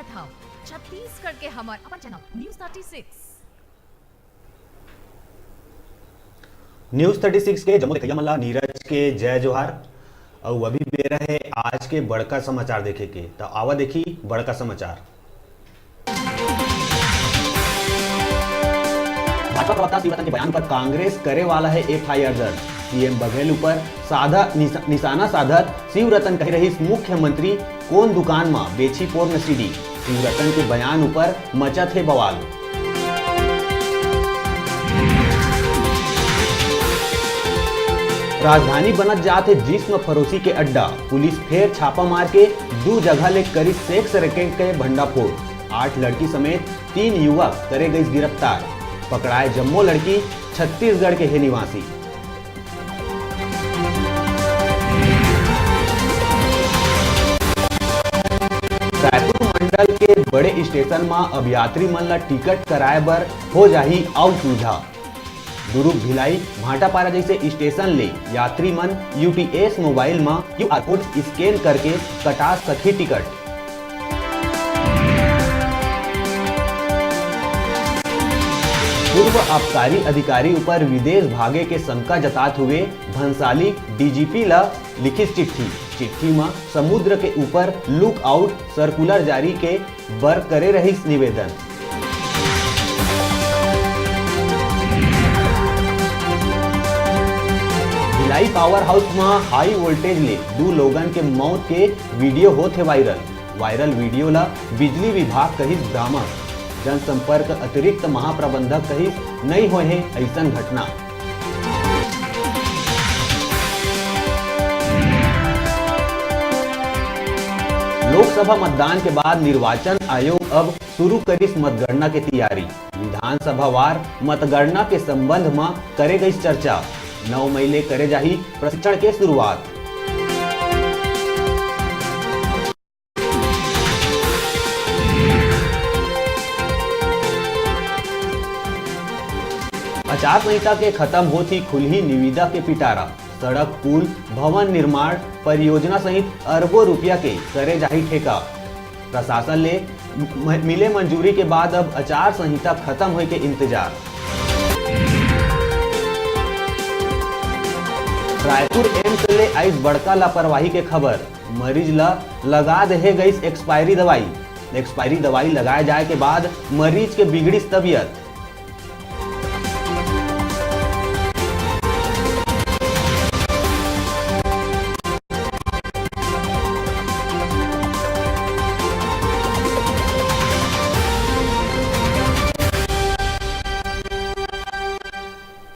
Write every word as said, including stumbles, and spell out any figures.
छत्तीसगढ़ के हमर अपन channel news thirty six. News thirty six के जम्मो देखइया मन ला नीरज के जय जोहार। अउ अभी बेरा हे आज के बड़का समाचार देखे के, त आवा देखी बड़का समाचार। भाजपा प्रवक्ता शिवरतन के बयान पर कांग्रेस करे वाला हे एफ आई आर दर्ज। सी एम बघेल ऊपर साधा निशा-, निशाना साधत शिवरतन कहे रहिस, मुख्यमंत्री कोन दुकान म बेची पोर्न सी डी। शिवरतन के बयान ऊपर मचत हे बवाल। राजधानी बनत जात हे जिस्म फरोशी के अड्डा। पुलिस फेर छापा मार के दू जगह ले करिस सेक्स रैकेट के भंडाफोड़। आठ लड़की समेत तीन युवक करे गइस गिरफ्तार। पकड़ाए जम्मो लड़की छत्तीसगढ़ के हे निवासी। रायपुर मंडल के बड़े स्टेशन म अब यात्री मन ला टिकट कराए बर हो जाही अउ सुविधा। दुरूग, भिलाई, भाटापारा जइसे स्टेशन ले यात्री मन यू टी एस मोबाइल म क्यू आर कोड स्कैन करके कटा सकही टिकट। पूर्व आबकारी अधिकारी ऊपर विदेश भागे के शंका जतात हुए भंसाली डी जी पी ला लिखिस चिट्ठी। चिट्ठी म समुद्र के ऊपर लुकआउट सर्कुलर जारी के बर करे रहिस निवेदन। भिलाई पावर हाउस म हाई वोल्टेज ले दू लोगन के मौत के वीडियो होत हे वायरल। वायरल वीडियो ला बिजली विभाग कहिस भ्रामक। जनसंपर्क अतिरिक्त महाप्रबंधक कहिस नइ होए हे अइसन घटना। लोकसभा मतदान के बाद निर्वाचन आयोग अब शुरू करिस मतगणना के तैयारी। विधानसभा वार मतगणना के संबंध म करे गइस चर्चा। नौ मई ले करे जाही प्रशिक्षण के शुरुआत। आचार संहिता के खत्म होत ही खुलही निविदा के पिटारा। सड़क, पुल, भवन निर्माण परियोजना सहित अरबों रुपया के करे जाही ठेका। प्रशासन ले म-, मिले मंजूरी के बाद अब आचार संहिता खत्म होए के इंतजार। रायपुर एम्स ले आइस बड़का लापरवाही के खबर। मरीज ला लगा देहे गइस एक्सपायरी दवाई। एक्सपायरी दवाई लगाए जाए के बाद मरीज के बिगड़िस तबीयत।